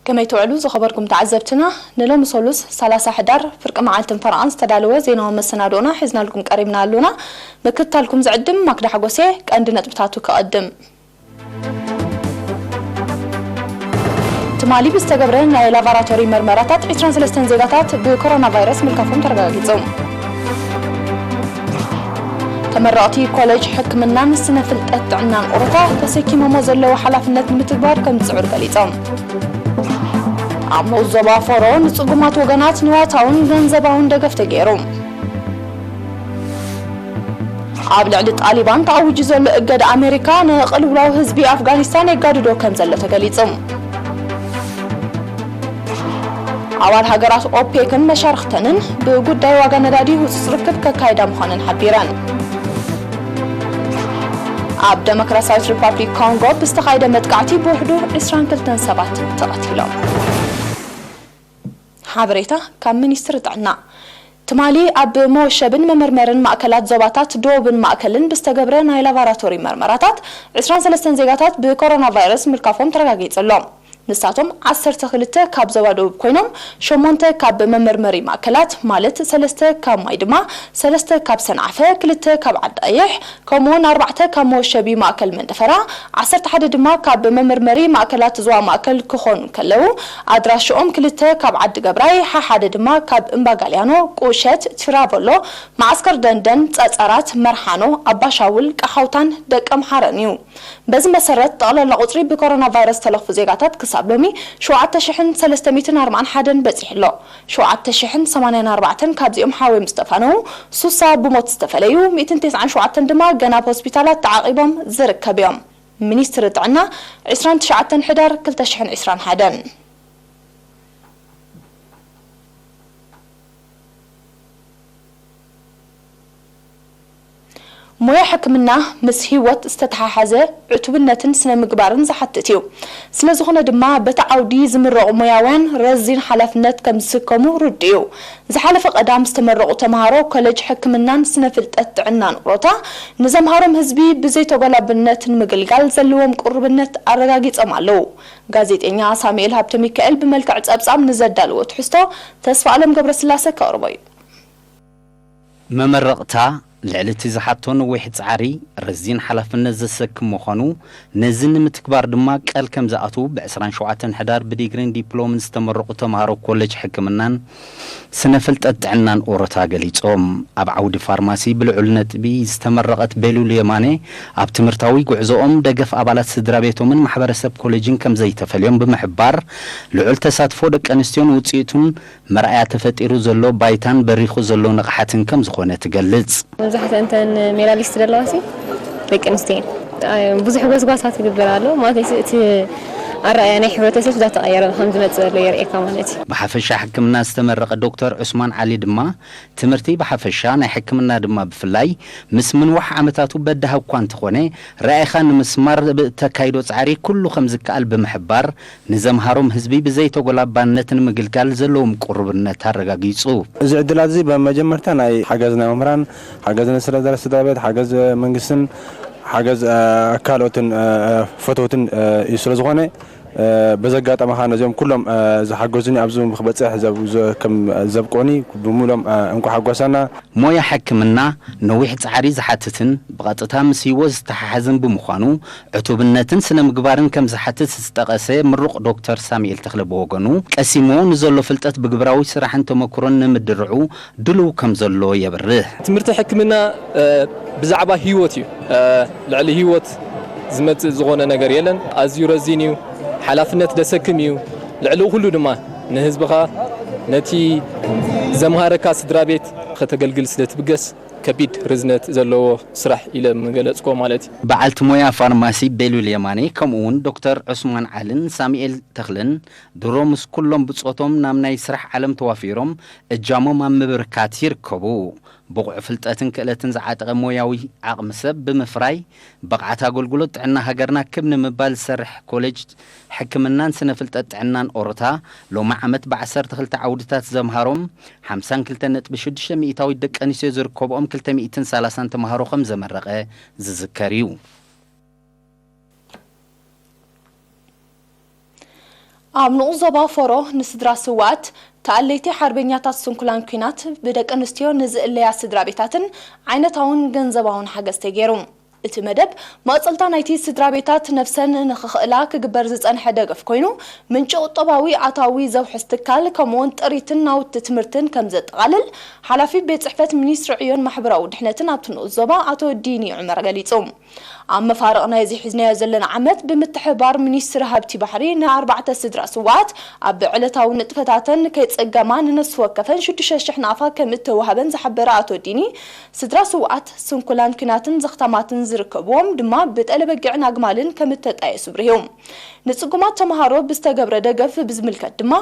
ከመይ ትውዕሉ ዝኸበርኩም ተዓዘብትና? ንሎሚ ሰሉስ ሰላሳ ሕዳር ፍርቂ መዓልትን ፈረቓን ዝተዳለወ ዜናዊ መሰናድኦና ሒዝናልኩም ቀሪብና ኣሎና። ምክትታልኩም ዝዕድም ማክዳ ሓጎሴ። ቀንዲ ነጥብታቱ ከቐድም። ትማሊ ብዝተገብረ ናይ ላቦራቶሪ መርመራታት ዕስራን ሰለስተን ዜጋታት ብኮሮና ቫይረስ ምልካፎም ተረጋጊጹ። ተመረቕቲ ኮሌጅ ሕክምናን ስነ ፍልጠት ጥዕናን ኦሮታ ተሰኪሞሞ ዘለዉ ሓላፍነት ንምትግባር ከም ዝጽዕሩ ገሊጾም። ኣብ ንኡስ ዞባ ፎሮ ንጽጉማት ወገናት ንዋታውን ገንዘባውን ደገፍ ተገይሩ። ኣብ ልዕሊ ጣሊባን ተኣዊጁ ዘሎ እገዳ ኣሜሪካ ንቕልውላው ህዝቢ ኣፍጋኒስታን የጋድዶ ከም ዘሎ ተገሊጹ። ኣባል ሃገራት ኦፔክን መሻርኽተንን ብጉዳይ ዋጋ ነዳዲ ህጹጽ ርክብ ከካይዳ ምዃነን ሓቢረን። ኣብ ደሞክራሲያዊት ሪፓብሊክ ኮንጎ ብዝተኻየደ መጥቃዕቲ ብውሕዱ ዕስራን ክልተን ሰባት ተቐቲሎም። ሓበሬታ ካብ ሚኒስትሪ ጥዕና። ትማሊ ኣብ መወሸብን መመርመርን ማእከላት ዞባታት ደቡብን ማእከልን ብዝተገብረ ናይ ላባራቶሪ መርመራታት ዕስራን ሰለስተን ዜጋታት ብኮሮና ቫይረስ ምልካፎም ተረጋጊጹ ኣሎ። ንሳቶም ዓሰርተ ክልተ ካብ ዞባ ደቡብ ኮይኖም፣ ሸሞንተ ካብ መመርመሪ ማእከላት፣ ማለት ሰለስተ ካብ ማይ ድማ፣ ሰለስተ ካብ ሰንዓፈ፣ ክልተ ካብ ዓዲ ኣየሕ፣ ከምኡውን ኣርባዕተ ካብ መወሸቢ ማእከል መንደፈራ፣ ዓሰርተ ሓደ ድማ ካብ መመርመሪ ማእከላት ዞባ ማእከል ክኾኑ እንከለዉ፣ ኣድራሽኦም ክልተ ካብ ዓዲ ገብራይ፣ ሓሓደ ድማ ካብ እምባጋልያኖ፣ ቁሸት፣ ቲራቮሎ፣ መዓስከር ደንደን፣ ጸጸራት፣ መርሓኖ፣ ኣባሻውል፣ ቀሓውታን ደቀምሓረን እዩ። በዚ መሰረት፣ ጠቕላላ ቁጽሪ ብኮሮና ቫይረስ ዝተለኽፉ ዜጋታት ክሳብ ሎሚ ሸውዓተ ሽሕን ሰለስተ ሚእትን ኣርባዓን ሓደን በጺሑ ኣሎ። ሸውዓተ ሽሕን ሰማንያን ኣርባዕተን ካብዚኦም ሓወዮም ዝተፋነዉ፣ ሱሳ ብሞት ዝተፈለዩ፣ ሚእትን ተስዓን ሸውዓተን ድማ ገና ኣብ ሆስፒታላት ተዓቒቦም ዝርከብ እዮም። ሚኒስትሪ ጥዕና፣ ዕስራን ትሽዓተን ሕዳር ክልተ ሽሕን ዕስራን ሓደን። ሞያ ሕክምና ምስ ህይወት ዝተተሓሓዘ ዕቱብነትን ስነ ምግባርን ዝሓትት እዩ። ስለ ዝኾነ ድማ በቲ ዓውዲ ዝምረቑ ሞያውያን ረዚን ሓላፍነት ከም ዝስከሙ ርዱእ እዩ። ዝሓለፈ ቀዳም ዝተመረቑ ተምሃሮ ኮሌጅ ሕክምናን ስነ ፍልጠት ጥዕናን ኦሮታ ንዘምሃሮም ህዝቢ ብዘይተጎላብነት ንምግልጋል ዘለዎም ቅሩብነት ኣረጋጊጾም ኣለዉ። ጋዜጠኛ ሳሙኤል ሃብተ ሚካኤል ብመልክዕ ጸብጻብ ንዘዳለዎ ትሕዝቶ ተስፋ ኣለም ገብረስላሰ ከቕርቦ እዩ። መመረቕታ ልዕሊ እቲ ዝሓቶ ነዊሕ ጻዕሪ ረዚን ሓላፍነት ዘሰክም ምዃኑ፣ ነዚ ንምትግባር ድማ ቃል ከም ዝኣትዉ ብ ዕስራን ሸውዓተን ሕዳር ብዲግሪን ዲፕሎምን ዝተመረቑ ተምሃሮ ኮሌጅ ሕክምናን ስነ ፍልጠት ጥዕናን ኦሮታ ገሊጾም። ኣብ ዓውዲ ፋርማሲ ብልዑል ነጥቢ ዝተመረቐት ቤሉል የማነ፣ ኣብ ትምህርታዊ ጉዕዞኦም ደገፍ ኣባላት ስድራ ቤቶምን ማሕበረሰብ ኮሌጅን ከም ዘይተፈልዮም ብምሕባር፣ ልዑል ተሳትፎ ደቂ ኣንስትዮን ውጽኢቱን መርኣያ ተፈጢሩ ዘሎ ባይታን በሪኹ ዘሎ ንቕሓትን ከም ዝኾነ ትገልጽ። መብዛሕትአን እተን ሜዳሊስት ዘለዋ ሲ ደቂ ኣንስትዮ እየን። ብዙሕ ጎስጓሳት ይግበር ኣሎ ማለት እዩ። እቲ ኣረኣእያ ናይ ሕብረተሰብ ስለ ተቐየረ ከም ዝመጽእ ዘሎ የርእየካ ማለት እዩ። ብሓፈሻ ሕክምና ዝተመረቐ ዶክተር ዑስማን ዓሊ ድማ፣ ትምህርቲ ብሓፈሻ ናይ ሕክምና ድማ ብፍላይ ምስ ምንዋሕ ዓመታቱ በዳሂ እኳ እንተኾነ፣ ራኢኻ ንምስማር ብእተካይዶ ጻዕሪ ኩሉ ከም ዝከኣል ብምሕባር፣ ንዘምሃሮም ህዝቢ ብዘይተጎላባነት ንምግልጋል ዘለዎም ቅሩብነት ኣረጋጊጹ። እዚ ዕድላት እዚ ብመጀመርታ ናይ ሓገዝ ናይ መምህራን፣ ሓገዝ ናይ ኣስተዳዳሪ ስድራ ቤት፣ ሓገዝ መንግስትን ሓገዝ ካልኦትን ፈተውትን እዩ። ስለ ዝኾነ በዚ ኣጋጣሚ ከዓ ነዚኦም ኩሎም ዝሓገዙኒ ኣብዚ ክበፅሕ ዘብቅዑኒ ብምሉኦም እንኳዕ ሓጎሰና። ሞያ ሕክምና ነዊሕ ጻዕሪ ዝሓትትን ብቐጥታ ምስ ህይወት ዝተሓሓዝን ብምዃኑ፣ ዕቱብነትን ስነ-ምግባርን ከም ዝሓትት ዝጠቐሰ ምሩቕ ዶክተር ሳሙኤል ተኽለ ብወገኑ፣ ቀሲምዎ ንዘሎ ፍልጠት ብግብራዊ ስራሕን ተመክሮን ንምድርዑ ድሉው ከም ዘሎ የብርህ። ትምህርቲ ሕክምና ብዛዕባ ህይወት እዩ። ልዕሊ ህይወት ዝመጽእ ዝኾነ ነገር የለን። ኣዝዩ ረዚን እዩ። ሓላፍነት ደሰክም እዩ። ልዕሊ ኩሉ ድማ ንህዝብኻ፣ ነቲ ዘምሃረካ ስድራ ቤት ከተገልግል ስለ ትብገስ ከቢድ ርዝነት ዘለዎ ስራሕ ኢለ ምገለጽኮ ማለት እዩ። በዓልቲ ሞያ ፋርማሲ ቤሉል የማኔ ከምኡ እውን ዶክተር ዑስማን ዓልን ሳሙኤል ተኽለን ድሮ ምስ ኩሎም ብጾቶም ናብ ናይ ስራሕ ዓለም ተዋፊሮም እጃሞም ኣብ ምብርካት ይርከቡ። ብቑዕ ፍልጠትን ክእለትን ዝዓጠቐ ሞያዊ ዓቕሚ ሰብ ብምፍራይ፣ ብቕዓት ኣገልግሎት ጥዕና ሃገርና ክብ ንምባል ዝሰርሕ ኮሌጅ ሕክምናን ስነ ፍልጠት ጥዕናን ኦሮታ፣ ሎሚ ዓመት ብ ዓሰርተ ክልተ ዓውድታት ዘምሃሮም ሓምሳን ክልተን ነጥቢ ሽዱሽተ ሚእታዊት ደቂ ኣንስትዮ ዝርከብኦም ክልተ ሚእትን ሰላሳን ተምሃሮ ከም ዘመረቐ ዝዝከር እዩ። ኣብ ንኡስ ዞባ ፎሮ ንስድራ ስውኣት ተኣለይቲ ሓርበኛታት ስንኩላን ኲናት ብደቂ ኣንስትዮ ንዝእለያ ስድራ ቤታትን ዓይነታውን ገንዘባውን ሓገዝ ተገይሩ። እቲ መደብ መቐጸልታ ናይቲ ስድራ ቤታት ነፍሰን ንኽኽእላ ክግበር ዝጸንሐ ደገፍ ኮይኑ፣ ምንጪ ቁጠባዊ ኣታዊ ዘውሕስ ትካል ከምኡውን ጥሪትን ናውቲ ትምህርትን ከም ዘጠቓልል ሓላፊ ቤት ጽሕፈት ሚኒስትሪ ዕዮን ማሕበራዊ ድሕነትን ኣብቲ ንኡስ ዞባ ኣቶ ዲኒ ዑመር ገሊጹ። ኣብ መፋርቕ ናይዚ ሒዝናዮ ዘለና ዓመት ብምትሕብባር ሚኒስትሪ ሃብቲ ባሕሪ ንኣርባዕተ ስድራ ስውኣት ኣብ ዕለታዊ ንጥፈታተን ከይጽገማ ንነፍሲ ወከፈን ሽዱሽተ ሽሕ ናቕፋ ከም እተዋህበን ዝሓበረ ኣቶ ዲኒ፣ ስድራ ስውኣት ስንኩላን ኲናትን ዘኽታማትን ዝርከብዎም ድማ ብጠለ በጊዕን ኣግማልን ከም እተጣየሱ ብርሂዎም። ንጽጉማት ተምሃሮ ብዝተገብረ ደገፍ ብዝምልከት ድማ፣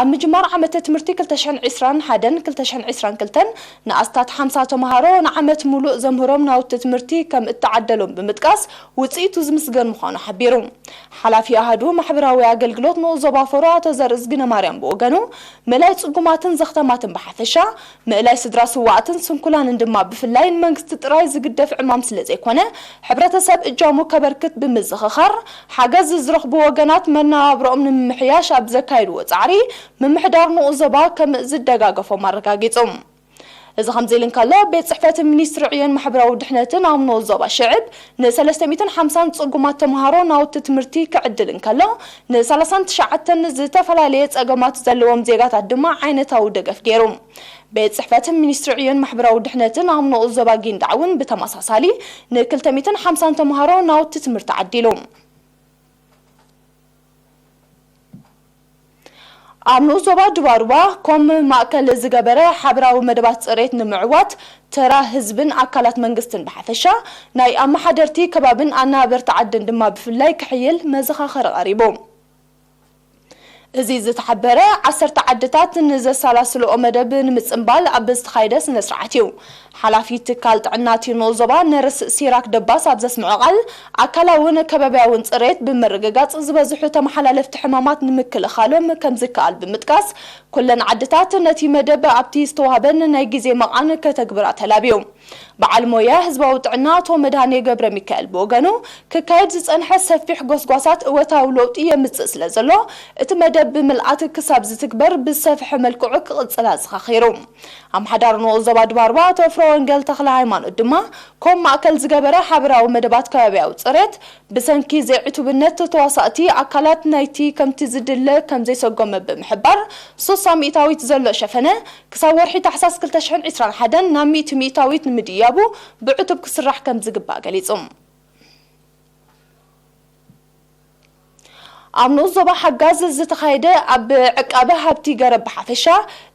ኣብ ምጅማር ዓመተ ትምህርቲ ክልተ ሽሕን ዕስራን ሓደን ክልተ ሽሕን ዕስራን ክልተን ንኣስታት ሓምሳ ተምሃሮ ንዓመት ሙሉእ ዘምህሮም ናውቲ ትምህርቲ ከም እተዓደሎም ብምጥቃስ፣ ውጽኢቱ ዝምስገን ምዃኑ ሓቢሩ። ሓላፊ ኣሃዱ ማሕበራዊ ኣገልግሎት ንኡስ ዞባ ፎሮ ኣቶ ዘርእዝግነ ማርያም ብወገኑ፣ ምእላይ ጽጉማትን ዘኽታማትን ብሓፈሻ፣ ምእላይ ስድራ ስውኣትን ስንኩላንን ድማ ብፍላይ ንመንግስቲ ጥራይ ዝግደፍ ዕማም ስለ ዘይኮነ፣ ሕብረተሰብ እጃሙ ከበርክት ብምዝኽኻር፣ ሓገዝ ዝረኽቡ ወገናት መነባብሮኦም ንምምሕያሽ ኣብ ዘካየድዎ ጻዕሪ፣ ምምሕዳር ንኡስ ዞባ ከም ዝደጋገፎም ኣረጋጊጹ። እዚ ከምዚ ኢሉ እንከሎ፣ ቤት ጽሕፈት ሚኒስትሪ ዕዮን ማሕበራዊ ድሕነትን ኣብ ንኡስ ዞባ ሽዕብ ንሰለስተ ሚእትን ሓምሳን ጽጉማት ተምሃሮ ናውቲ ትምህርቲ ክዕድል እንከሎ፣ ንሰላሳን ትሽዓተን ዝተፈላለየ ጸገማት ዘለዎም ዜጋታት ድማ ዓይነታዊ ደገፍ ገይሩ። ቤት ጽሕፈት ሚኒስትሪ ዕዮን ማሕበራዊ ድሕነትን ኣብ ንኡስ ዞባ ጊንዳዕ እውን ብተመሳሳሊ ንክልተ ሚእትን ሓምሳን ተምሃሮ ናውቲ ትምህርቲ ዓዲሉ። ኣብ ንኡስ ዞባ ዱባሩባ ኮም ማእከል ዝገበረ ሓበራዊ መደባት ጽሬት ንምዕዋት ተራ ህዝብን ኣካላት መንግስትን ብሓፈሻ፣ ናይ ኣመሓደርቲ ከባብን ኣናበርቲ ዓድን ድማ ብፍላይ ክሕይል መዘኻኸሪ ቀሪቡ። እዚ ዝተሓበረ ዓሰርተ ዓድታት ንዘሰላስልኦ መደብ ንምጽንባል ኣብ ዝተኻየደ ስነ ስርዓት እዩ። ሓላፊ ትካል ጥዕና እቲ ንኡስ ዞባ ነርስ ሲራክ ደባስ ኣብ ዘስምዖ ቃል፣ ኣካላውን ከባብያውን ጽሬት ብምርግጋጽ ዝበዝሑ ተመሓላለፍቲ ሕማማት ንምክልኻሎም ከም ዝከኣል ብምጥቃስ፣ ኩለን ዓድታት ነቲ መደብ ኣብቲ ዝተዋህበን ናይ ግዜ መቓን ከተግብራ ተላብዩ። በዓል ሞያ ህዝባዊ ጥዕና ኣቶ መድሃኔ ገብረ ሚካኤል ብወገኑ፣ ክካየድ ዝጸንሐ ሰፊሕ ጎስጓሳት እወታዊ ለውጢ የምጽእ ስለ ዘሎ፣ እቲ መደብ ብምልኣት ክሳብ ዝትግበር ብዝሰፍሐ መልክዑ ክቕጽል ኣዘኻኺሩ። ኣምሓዳር ንኡስ ዞባ ድባርባ ኣቶ ፍረወንጌል ተኽለ ሃይማኖት ድማ፣ ኮም ማእከል ዝገበረ ሓበራዊ መደባት ከባብያዊ ጽሬት፣ ብሰንኪ ዘይዕቱብነት ተዋሳእቲ ኣካላት ናይቲ ከምቲ ዝድለ ከም ዘይሰጎመ ብምሕባር፣ ሱሳ ሚእታዊት ዘሎ ሸፈነ ክሳብ ወርሒ ታሕሳስ ክልተ ሽሕን ዕስራን ሓደን ናብ ሚእቲ ሚእታዊት ንምድያቡ ብዕቱብ ክስራሕ ከም ዝግባእ ገሊጹ። ኣብ ንኡስ ዞባ ሓጋዝ ዝተኻየደ ኣብ ዕቃበ ሃብቲ ገረብ ብሓፈሻ፣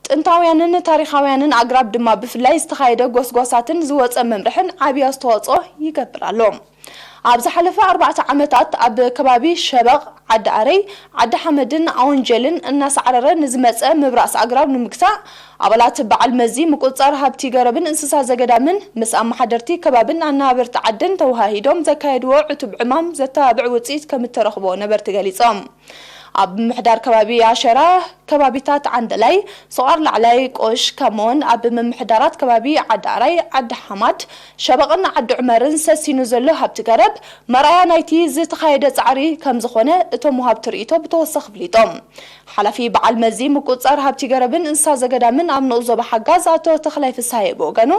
ጥንታውያንን ታሪኻውያንን ኣግራብ ድማ ብፍላይ ዝተኻየደ ጎስጓሳትን ዝወጸ መምርሕን ዓብዪ ኣስተዋጽኦ ይገብር ኣሎ። ኣብ ዝሓለፈ ኣርባዕተ ዓመታት ኣብ ከባቢ ሸበቕ፣ ዓዲ ኣረይ፣ ዓዲ ሓመድን ኣወንጀልን እናሳዕረረ ንዝመጸ ምብራስ ኣግራብ ንምግታእ፣ ኣባላት በዓል መዚ ምቁጽጻር ሃብቲ ገረብን እንስሳ ዘገዳምን ምስ ኣመሓደርቲ ከባብን ኣናበርቲ ዓድን ተወሃሂዶም ዘካየድዎ ዕቱብ ዕማም ዘተባብዕ ውጽኢት ከም እተረኽቦ ነበርቲ ገሊጾም። ኣብ ምምሕዳር ከባቢ ኣሸራ፣ ከባቢታት ዓንደላይ፣ ሰቋር ላዕላይ፣ ቆሽ፣ ከምኡውን ኣብ ምምሕዳራት ከባቢ ዓዲ ኣራይ፣ ዓዲ ሓማድ፣ ሸበቕን ዓዲ ዑመርን ሰሲኑ ዘሎ ሃብቲ ገረብ መርኣያ ናይቲ ዝተኻየደ ጻዕሪ ከም ዝኾነ እቶም ወሃብቲ ርእይቶ ብተወሳኺ ኣፍሊጦም። ሓላፊ በዓል መዚ ምቁጽጻር ሃብቲ ገረብን እንስሳ ዘገዳምን ኣብ ንኡስ ዞባ ሓጋዝ ኣቶ ተኽላይ ፍስሃየ ብወገኑ፣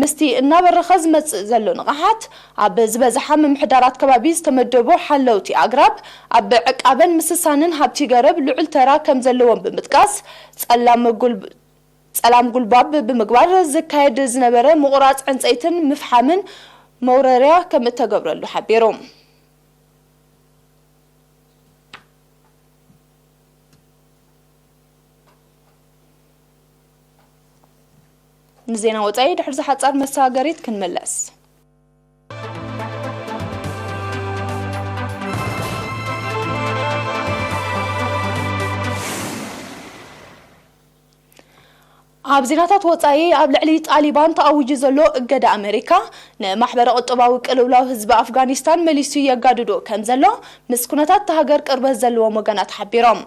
ምስቲ እናበረኸ ዝመጽእ ዘሎ ንቕሓት፣ ኣብ ዝበዝሓ ምምሕዳራት ከባቢ ዝተመደቡ ሓለውቲ ኣግራብ ኣብ ዕቃበን ምስሳንን ሃብቲ ገረብ ልዑል ተራ ከም ዘለዎም ብምጥቃስ፣ ጸላም ጉል-፣ ጸላም ጉልባብ ብምግባር ዝካየድ ዝነበረ ምቑራጽ ዕንጸይትን ምፍሓምን መውረርያ ከም እተገብረሉ ሓቢሩ። ንዜና ወጻኢ ድሕሪ ዝሓጻር መሰጋገሪት ክንምለስ። ኣብ ዜናታት ወጻኢ፣ ኣብ ልዕሊ ጣሊባን ተኣዊጁ ዘሎ እገዳ ኣመሪካ ንማሕበረ ቁጠባዊ ቅልውላው ህዝቢ ኣፍጋኒስታን መሊሱ የጋድዶ ከም ዘሎ ምስ ኩነታት እታ ሃገር ቅርበት ዘለዎም ወገናት ሓቢሮም።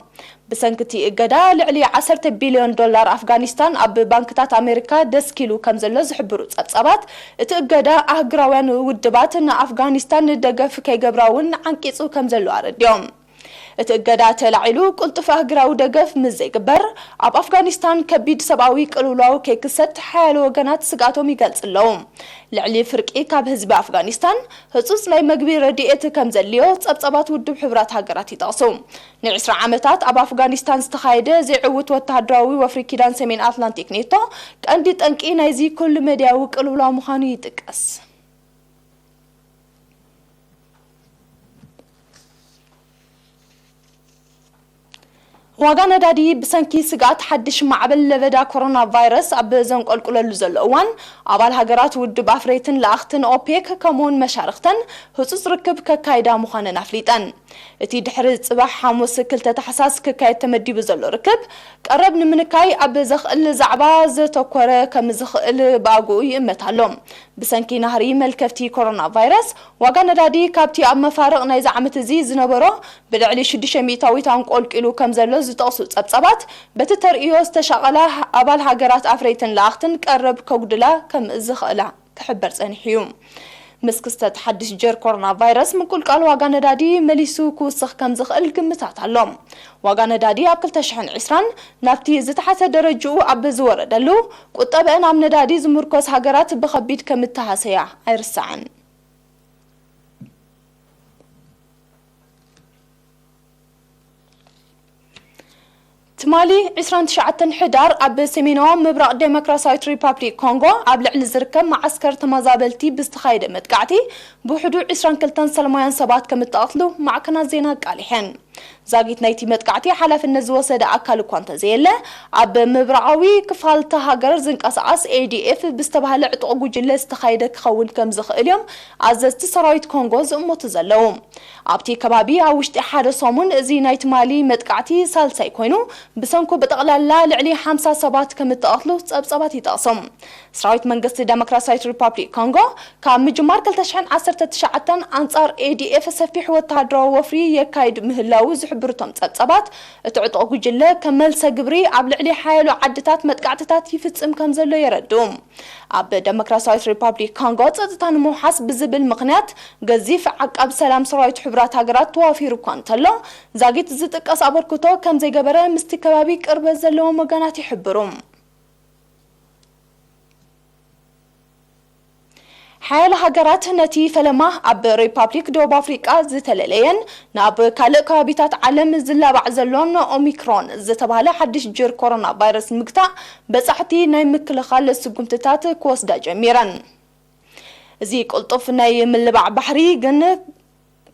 ብሰንኪ እቲ እገዳ፣ ልዕሊ ዓሰርተ ቢልዮን ዶላር ኣፍጋኒስታን ኣብ ባንክታት ኣሜሪካ ደስኪሉ ከም ዘሎ ዝሕብሩ ጸብጻባት፣ እቲ እገዳ ኣህጉራውያን ውድባት ንኣፍጋኒስታን ደገፍ ከይገብራ እውን ዓንቂጹ ከም ዘሎ ኣረዲኦም። እቲ እገዳ ተላዒሉ ቅልጡፍ ኣህግራዊ ደገፍ ምስ ዘይግበር፣ ኣብ ኣፍጋኒስታን ከቢድ ሰብኣዊ ቅልውላው ከይክሰት ሓያሎ ወገናት ስግኣቶም ይገልጽ ኣለዉ። ልዕሊ ፍርቂ ካብ ህዝቢ ኣፍጋኒስታን ህጹጽ ናይ መግቢ ረድኤት ከም ዘድልዮ ጸብጻባት ውድብ ሕቡራት ሃገራት ይጠቕሱ። ንዕስራ ዓመታት ኣብ ኣፍጋኒስታን ዝተኻየደ ዘይዕውት ወተሃደራዊ ወፍሪ ኪዳን ሰሜን ኣትላንቲክ ኔቶ ቀንዲ ጠንቂ ናይዚ ኩሉ መድያዊ ቅልውላው ምዃኑ ይጥቀስ። ዋጋ ነዳዲ ብሰንኪ ስግኣት ሓድሽ ማዕበል ለበዳ ኮሮና ቫይረስ ኣብ ዘንቆልቁለሉ ዘሎ እዋን፣ ኣባል ሃገራት ውድብ ኣፍረይትን ለኣኽትን ኦፔክ ከምኡውን መሻርኽተን ህጹጽ ርክብ ከካይዳ ምዃነን ኣፍሊጠን። እቲ ድሕሪ ጽባሕ ሓሙስ ክልተ ታሕሳስ ክካየድ ተመዲቡ ዘሎ ርክብ ቀረብ ንምንካይ ኣብ ዘኽእል ዛዕባ ዘተኮረ ከም ዝኽእል ብኣግኡ ይእመት ኣሎ። ብሰንኪ ናህሪ መልከፍቲ ኮሮና ቫይረስ ዋጋ ነዳዲ ካብቲ ኣብ መፋርቕ ናይዚ ዓመት እዚ ዝነበሮ ብልዕሊ ሽዱሽተ ሚእታዊት ኣንቆልቂሉ ከም ዘሎ ዝጠቕሱ ጸብጻባት፣ በቲ ተርእዮ ዝተሻቐላ ኣባል ሃገራት ኣፍረይትን ለኣኽትን ቀረብ ከጉድላ ከም ዝኽእላ ክሕበር ጸኒሑ እዩ። ምስ ክስተት ሓድሽ ጀር ኮሮና ቫይረስ ምቁልቃል ዋጋ ነዳዲ መሊሱ ክውስኽ ከም ዝኽእል ግምታት ኣሎ። ዋጋ ነዳዲ ኣብ ክልተ ሽሕን ዕስራን ናብቲ ዝተሓተ ደረጅኡ ኣብ ዝወረደሉ፣ ቁጠበአን ኣብ ነዳዲ ዝምርኮስ ሃገራት ብኸቢድ ከም እተሃሰያ ኣይርሳዕን። ትማሊ ዕስራን ትሽዓተን ሕዳር ኣብ ሰሜናዊ ምብራቕ ዴሞክራሲያዊት ሪፓብሊክ ኮንጎ ኣብ ልዕሊ ዝርከብ መዓስከር ተመዛበልቲ ብዝተኻየደ መጥቃዕቲ ብውሕዱ ዕስራን ክልተን ሰላማውያን ሰባት ከም እተቐትሉ ማዕከናት ዜና ኣቃሊሐን። ዛጊት ናይቲ መጥቃዕቲ ሓላፍነት ዝወሰደ ኣካል እኳ እንተዘየለ፣ ኣብ ምብራቓዊ ክፋል እታ ሃገር ዝንቀሳቐስ ኤ ዲ ኤፍ ብዝተባህለ ዕጡቕ ጉጅለ ዝተኻየደ ክኸውን ከም ዝኽእል እዮም ኣዘዝቲ ሰራዊት ኮንጎ ዝእመቱ ዘለዉ። ኣብቲ ከባቢ ኣብ ውሽጢ ሓደ ሰሙን እዚ ናይ ትማሊ መጥቃዕቲ ሳልሳይ ኮይኑ፣ ብሰንኩ ብጠቕላላ ልዕሊ ሓምሳ ሰባት ከም እተቐትሉ ጸብጻባት ይጠቕሱ። ሰራዊት መንግስቲ ደሞክራሲያዊት ሪፓብሊክ ኮንጎ ካብ ምጅማር ክልተ ሽሕን ዓሰርተ ትሽዓተን ኣንጻር ኤ ዲ ኤፍ ሰፊሕ ወተሃደራዊ ወፍሪ የካይድ ምህላዉ ዝሕብሩ እቶም ጸብጻባት፣ እቲ ዕጡቕ ጉጅለ ከም መልሰ ግብሪ ኣብ ልዕሊ ሓያሎ ዓድታት መጥቃዕትታት ይፍጽም ከም ዘሎ የረድኡ። ኣብ ደሞክራሲያዊት ሪፓብሊክ ኮንጎ ጸጥታ ንምውሓስ ብዝብል ምኽንያት ገዚፍ ዓቃብ ሰላም ሰራዊት ሕቡራት ሃገራት ተዋፊሩ እኳ እንተሎ፣ ዛጊት ዝጥቀስ ኣበርክቶ ከም ዘይገበረ ምስቲ ከባቢ ቅርበት ዘለዎም ወገናት ይሕብሩ። ሓያሎ ሃገራት ነቲ ፈለማ ኣብ ሪፓብሊክ ደቡብ ኣፍሪቃ ዝተለለየን ናብ ካልእ ከባቢታት ዓለም ዝላባዕ ዘሎን ኦሚክሮን ዝተባህለ ሓድሽ ጅር ኮሮና ቫይረስ ንምግታእ በጻሕቲ ናይ ምክልኻል ስጉምትታት ክወስዳ ጀሚረን። እዚ ቅልጡፍ ናይ ምልባዕ ባህሪ ግን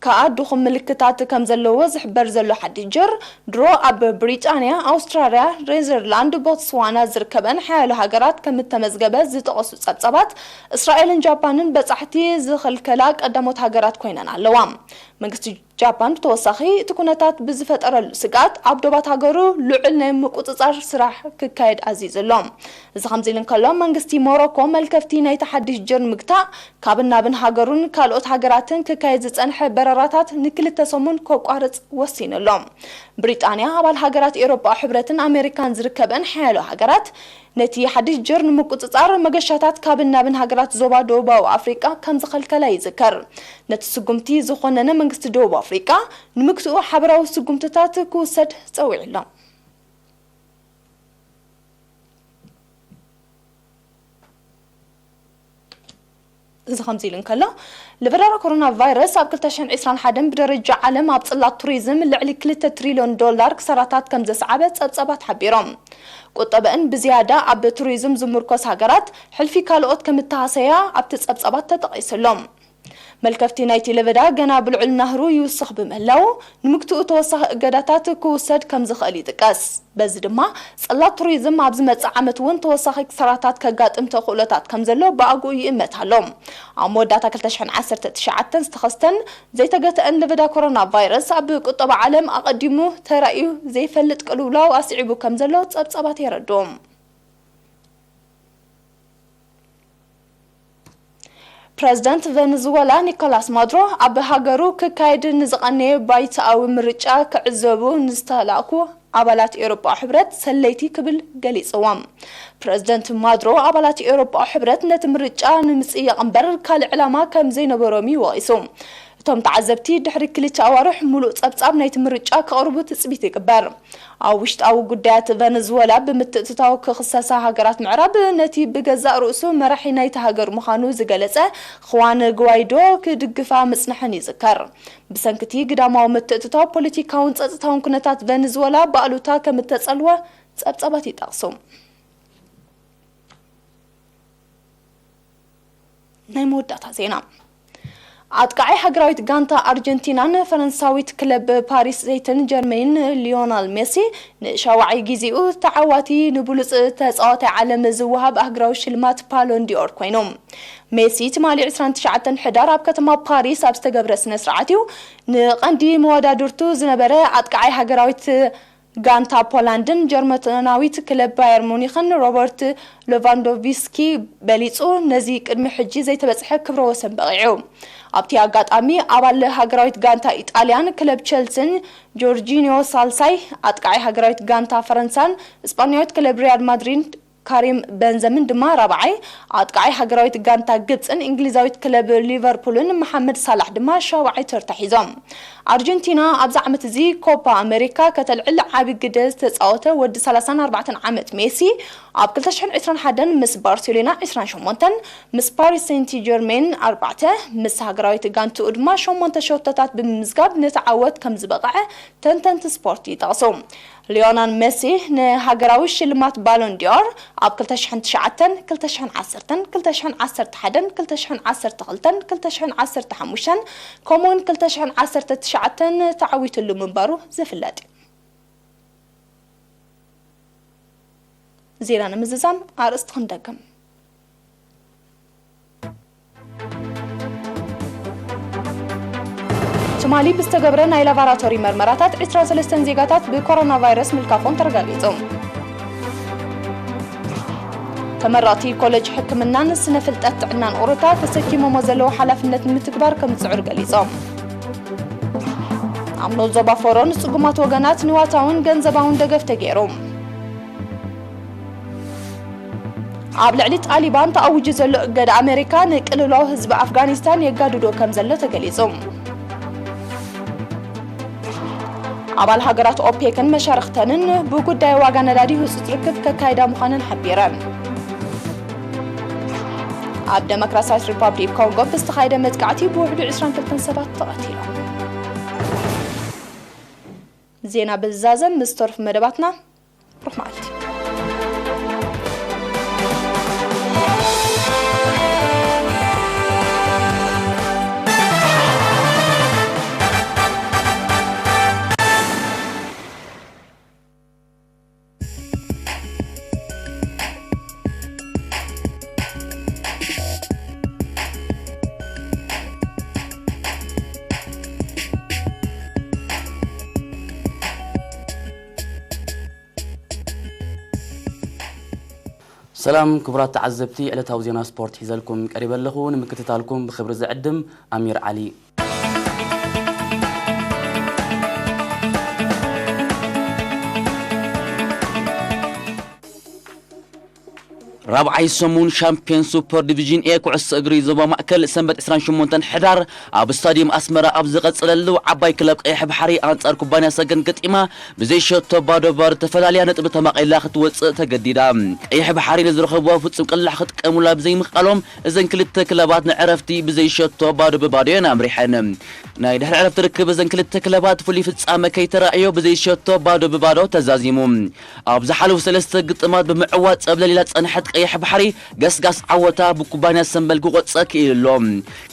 ከኣ ድኹም ምልክታት ከም ዘለዎ ዝሕበር ዘሎ ሓድሽ ጅር፣ ድሮ ኣብ ብሪጣንያ፣ ኣውስትራልያ፣ ኔዘርላንድ፣ ቦትስዋና ዝርከበን ሓያሎ ሃገራት ከም እተመዝገበ ዝጠቐሱ ጸብጻባት፣ እስራኤልን ጃፓንን በጻሕቲ ዝኽልከላ ቀዳሞት ሃገራት ኮይነን ኣለዋ። መንግስቲ ጃፓን ብተወሳኺ እቲ ኩነታት ብዝፈጠረሉ ስግኣት ኣብ ዶባት ሃገሩ ልዑል ናይ ምቁጽጻር ስራሕ ክካየድ ኣዚዙ ኣሎ። እዚ ከምዚ ኢሉ እንከሎ፣ መንግስቲ ሞሮኮ መልከፍቲ ናይቲ ሓድሽ ጅር ምግታእ ካብን ናብን ሃገሩን ካልኦት ሃገራትን ክካየድ ዝጸንሐ በረራታት ንክልተ ሰሙን ከቋርጽ ወሲኑ ኣሎ። ብሪጣንያ፣ ኣባል ሃገራት ኤውሮጳ ሕብረትን ኣሜሪካን ዝርከበን ሓያሎ ሃገራት ነቲ ሓድሽ ጅር ንምቁጽጻር መገሻታት ካብን ናብን ሃገራት ዞባ ደቡባዊ ኣፍሪቃ ከም ዝኸልከላ ይዝከር። ነቲ ስጉምቲ ዝኾነነ መንግስቲ ደቡብ ኣፍሪቃ ንምግትኡ ሓበራዊ ስጉምትታት ክውሰድ ጸዊዑ ኣሎ። እዚ ከምዚ ኢሉ እንከሎ፣ ለበዳ ኮሮና ቫይረስ ኣብ ክልተ ሽሕን ዕስራን ሓደን ብደረጃ ዓለም ኣብ ጽላት ቱሪዝም ልዕሊ ክልተ ትሪልዮን ዶላር ክሳራታት ከም ዘስዓበ ጸብጻባት ሓቢሮም። ቁጠበአን ብዝያዳ ኣብ ቱሪዝም ዝምርኮስ ሃገራት ሕልፊ ካልኦት ከም እተሃሰያ ኣብቲ ጸብጻባት ተጠቒሱ ኣሎ። መልከፍቲ ናይቲ ለበዳ ገና ብልዑል ናህሩ ይውስኽ ብምህላዉ፣ ንምግትኡ ተወሳኺ እገዳታት ክውሰድ ከም ዝኽእል ይጥቀስ። በዚ ድማ፣ ጽላት ቱሪዝም ኣብ ዝመጽእ ዓመት እውን ተወሳኺ ክሳራታት ከጋጥም ተኽእሎታት ከም ዘሎ ብኣግኡ ይእመት ኣሎ። ኣብ መወዳእታ ክልተ ሽሕን ዓሰርተ ትሽዓተን ዝተኸስተን ዘይተገትአን ለበዳ ኮሮና ቫይረስ ኣብ ቁጠባ ዓለም ኣቐዲሙ ተራእዩ ዘይፈልጥ ቅልውላው ኣስዒቡ ከም ዘሎ ጸብጻባት የረድኡ። ፕረዚደንት ቨነዙወላ ኒኮላስ ማዱሮ ኣብ ሃገሩ ክካየድ ንዝቐነየ ባይቶኣዊ ምርጫ ክዕዘቡ ንዝተላእኩ ኣባላት ኤውሮጳ ሕብረት ሰለይቲ ክብል ገሊጽዎም። ፕረዚደንት ማዱሮ ኣባላት ኤውሮጳ ሕብረት ነቲ ምርጫ ንምጽያቕ እምበር ካልእ ዕላማ ከም ዘይነበሮም እዩ ወቒሱ። እቶም ተዓዘብቲ ድሕሪ ክልተ ኣዋርሕ ምሉእ ጸብጻብ ናይቲ ምርጫ ከቕርቡ ትጽቢት ይግበር። ኣብ ውሽጣዊ ጉዳያት ቨነዝወላ ብምትእትታው ክኽሰሳ ሃገራት ምዕራብ፣ ነቲ ብገዛእ ርእሱ መራሒ ናይቲ ሃገር ምዃኑ ዝገለጸ ኹዋን ግዋይዶ ክድግፋ ምጽንሐን ይዝከር። ብሰንኪ እቲ ግዳማዊ ምትእትታው፣ ፖለቲካውን ጸጥታውን ኩነታት ቨነዝወላ ብኣሉታ ከም እተጸልወ ጸብጻባት ይጠቕሱ። ናይ መወዳእታ ዜና። ኣጥቃዒ ሃገራዊት ጋንታ ኣርጀንቲናን ፈረንሳዊት ክለብ ፓሪስ ሴንት ጀርሜን ሊዮናል ሜሲ ንሻውዓይ ግዜኡ ተዓዋቲ ንብሉጽ ተጻዋታይ ዓለም ዝወሃብ ኣህጉራዊ ሽልማት ባሎን ዲኦር ኮይኑ። ሜሲ ትማሊ ዕስራን ትሽዓተን ሕዳር ኣብ ከተማ ፓሪስ ኣብ ዝተገብረ ስነ ስርዓት እዩ ንቐንዲ መወዳድርቱ ዝነበረ ኣጥቃዓይ ሃገራዊት ጋንታ ፖላንድን ጀርመናዊት ክለብ ባየር ሙኒኽን ሮበርት ሌቫንዶቭስኪ በሊጹ፣ ነዚ ቅድሚ ሕጂ ዘይተበጽሐ ክብረ ወሰን በቒዑ። ኣብቲ ኣጋጣሚ ኣባል ሃገራዊት ጋንታ ኢጣልያን ክለብ ቸልሲን ጆርጂኒዮ ሳልሳይ፣ ኣጥቃዓይ ሃገራዊት ጋንታ ፈረንሳን ስጳኛዊት ክለብ ሪያል ማድሪድ ካሪም በንዘምን ድማ ራብዓይ፣ ኣጥቃዓይ ሃገራዊት ጋንታ ግብጽን እንግሊዛዊት ክለብ ሊቨርፑልን መሓመድ ሳላሕ ድማ ሻውዓይ ተርታ ሒዞም። ኣርጀንቲና ኣብዚ ዓመት እዚ ኮፓ ኣሜሪካ ከተልዕል ዓቢ ግደ ዝተጻወተ ወዲ ሰላሳን ኣርባዕተን ዓመት ሜሲ፣ ኣብ ክልተ ሽሕን ዕስራን ሓደን ምስ ባርሴሎና ዕስራን ሸሞንተን፣ ምስ ፓሪስ ሴንት ጀርሜን ኣርባዕተ፣ ምስ ሃገራዊት ጋንትኡ ድማ ሸሞንተ ሸቶታት ብምምዝጋብ ነቲ ዓወት ከም ዝበቕዐ ተንተንቲ ስፖርት ይጠቕሱ። ሊዮናል ሜሲ ንሃገራዊ ሽልማት ባሎን ዲኦር ኣብ ክልተ ሽሕን ትሽዓተን፣ ክልተ ሽሕን ዓሰርተን፣ ክልተ ሽሕን ዓሰርተ ሓደን፣ ክልተ ሽሕን ዓሰርተ ክልተን፣ ክልተ ሽሕን ዓሰርተ ሓሙሽተን፣ ከምኡውን ክልተ ሽሕን ዓሰርተ ትሽዓተን ተዓዊትሉ ምንባሩ ዝፍለጥ እዩ። ዜና ንምዝዛም ኣርእስቲ ክንደግም። ትማሊ ብዝተገብረ ናይ ላቦራቶሪ መርመራታት ዕስራን ሰለስተን ዜጋታት ብኮሮና ቫይረስ ምልካፎም ተረጋጊጹ። ተመረቕቲ ኮሌጅ ሕክምናን ስነ ፍልጠት ጥዕናን ኦሮታ ተሰኪሞሞ ዘለዉ ሓላፍነት ንምትግባር ከም ዝጽዕሩ ገሊጾም። ኣብ ኖል ዞባ ፎሮ ንጽጉማት ወገናት ንዋታውን ገንዘባውን ደገፍ ተገይሩ። ኣብ ልዕሊ ጣሊባን ተኣዊጁ ዘሎ እገዳ ኣሜሪካ ንቅልውላው ህዝቢ ኣፍጋኒስታን የጋድዶ ከም ዘሎ ተገሊጹ። ኣባል ሃገራት ኦፔክን መሻርኽተንን ብጉዳይ ዋጋ ነዳዲ ህጹጽ ርክብ ከካይዳ ምዃነን ሓቢረን። ኣብ ደሞክራሲያዊት ሪፓብሊክ ኮንጎ ብዝተኻየደ መጥቃዕቲ ብውሕዱ ዕስራን ክልተን ሰባት ተቐቲሎም። ዜና ብዝዛዘም ምስ ተርፉ መደባትና ሩሕ መዓልቲ። ሰላም ክቡራት ተዓዘብቲ፣ ዕለታዊ ዜና ስፖርት ሒዘልኩም ቀሪበ ኣለኹ። ንምክትታልኩም ብኽብሪ ዝዕድም ኣሚር ዓሊ። ራብዓይ ሰሙን ሻምፒዮን ሱፐር ዲቪዥን ኤ ኩዕሶ እግሪ ዞባ ማእከል ሰንበት ዕስራን ሸሞንተን ሕዳር ኣብ ስታዲየም ኣስመራ ኣብ ዝቐጸለሉ፣ ዓባይ ክለብ ቀይሕ ባሕሪ ኣንጻር ኩባንያ ሰገን ገጢማ ብዘይ ሸቶ ባዶ ባዶ ተፈላልያ ነጥቢ ተማቒላ ክትወጽእ ተገዲዳ። ቀይሕ ባሕሪ ንዝረኸብዋ ፍጹም ቅላዕ ክጥቀሙላ ብዘይምኽኣሎም፣ እዘን ክልተ ክለባት ንዕረፍቲ ብዘይ ሸቶ ባዶ ብባዶ እየን ኣምሪሐን። ናይ ድሕሪ ዕረፍቲ ርክብ እዘን ክልተ ክለባት ፍሉይ ፍጻመ ከይተራእዮ ብዘይ ሸቶ ባዶ ብባዶ ተዛዚሙ። ኣብ ዝሓለፉ ሰለስተ ግጥማት ብምዕዋት ጸብለል ኢላ ዝጸንሐት ቀይሕ ባሕሪ፣ ገስጋስ ዓወታ ብኩባንያ ሰምበል ክቆጸ ክኢሉ ኣሎ።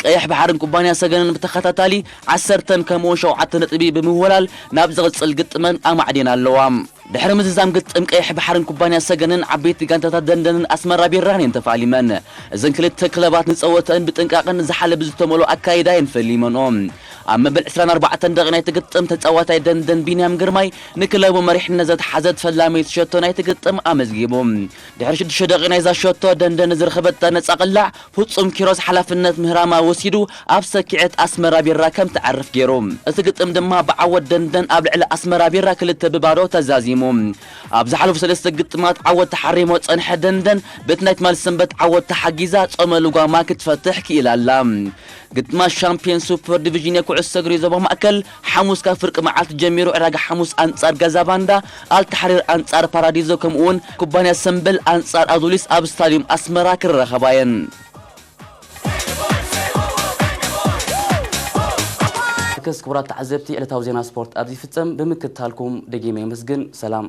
ቀይሕ ባሕርን ኩባንያ ሰገንን ብተኸታታሊ ዓሰርተን ከምኡውን ሸውዓተ ነጥቢ ብምውህላል ናብ ዝቕጽል ግጥመን ኣማዕዲን ኣለዋ። ድሕሪ ምዝዛም ግጥም ቀይሕ ባሕርን ኩባንያ ሰገንን፣ ዓበይቲ ጋንታታት ደንደንን ኣስመራ ቢራን እየን ተፋሊመን። እዘን ክልተ ክለባት ንጸወተአን ብጥንቃቕን ዝሓለ ብዝተመልኦ ኣካይዳ እየን ፈሊመንኦ። ኣብ መበል ዕስራን ኣርባዕተን ደቂቕ ናይቲ ግጥም ተጻዋታይ ደንደን ቢንያም ግርማይ ንክለቡ መሪሕነት ዘትሓዘት ፈላመይቲ ሸቶ ናይቲ ግጥም ኣመዝጊቡ። ድሕሪ ሽዱሽተ ደቂቕ ናይዛ ሸቶ ደንደን ንዝረኸበታ ነጻ ቅላዕ ፍጹም ኪሮስ ሓላፍነት ምህራማ ወሲዱ ኣብ ሰኪዐት ኣስመራ ቢራ ከም ትዓርፍ ገይሩ። እቲ ግጥም ድማ ብዓወት ደንደን ኣብ ልዕሊ ኣስመራ ቢራ ክልተ ብባዶ ተዛዚሙ። ኣብ ዝሓለፉ ሰለስተ ግጥማት ዓወት ተሓሪሞ ጸንሐ ደንደን፣ በቲ ናይ ትማሊ ሰንበት ዓወት ተሓጊዛ ጾመ ልጓማ ክትፈትሕ ክኢላ ኣላ። ግጥማት ሻምፒዮን ሱፐር ዲቪዥን የኩዕሶ እግሪ ዞባ ማእከል ሓሙስ ካብ ፍርቂ መዓልቲ ጀሚሩ ዕዳጋ ሓሙስ ኣንጻር ገዛ ባንዳ፣ ኣልታሕሪር ኣንጻር ፓራዲዞ ከምኡውን ኩባንያ ሰምበል ኣንጻር ኣዱሊስ ኣብ ስታዲየም ኣስመራ ክረኸባ እየን። ክስ ክቡራት ተዓዘብቲ ዕለታዊ ዜና ስፖርት ኣብዚ ይፍጸም። ብምክትታልኩም ደጊመ የመስግን። ሰላም።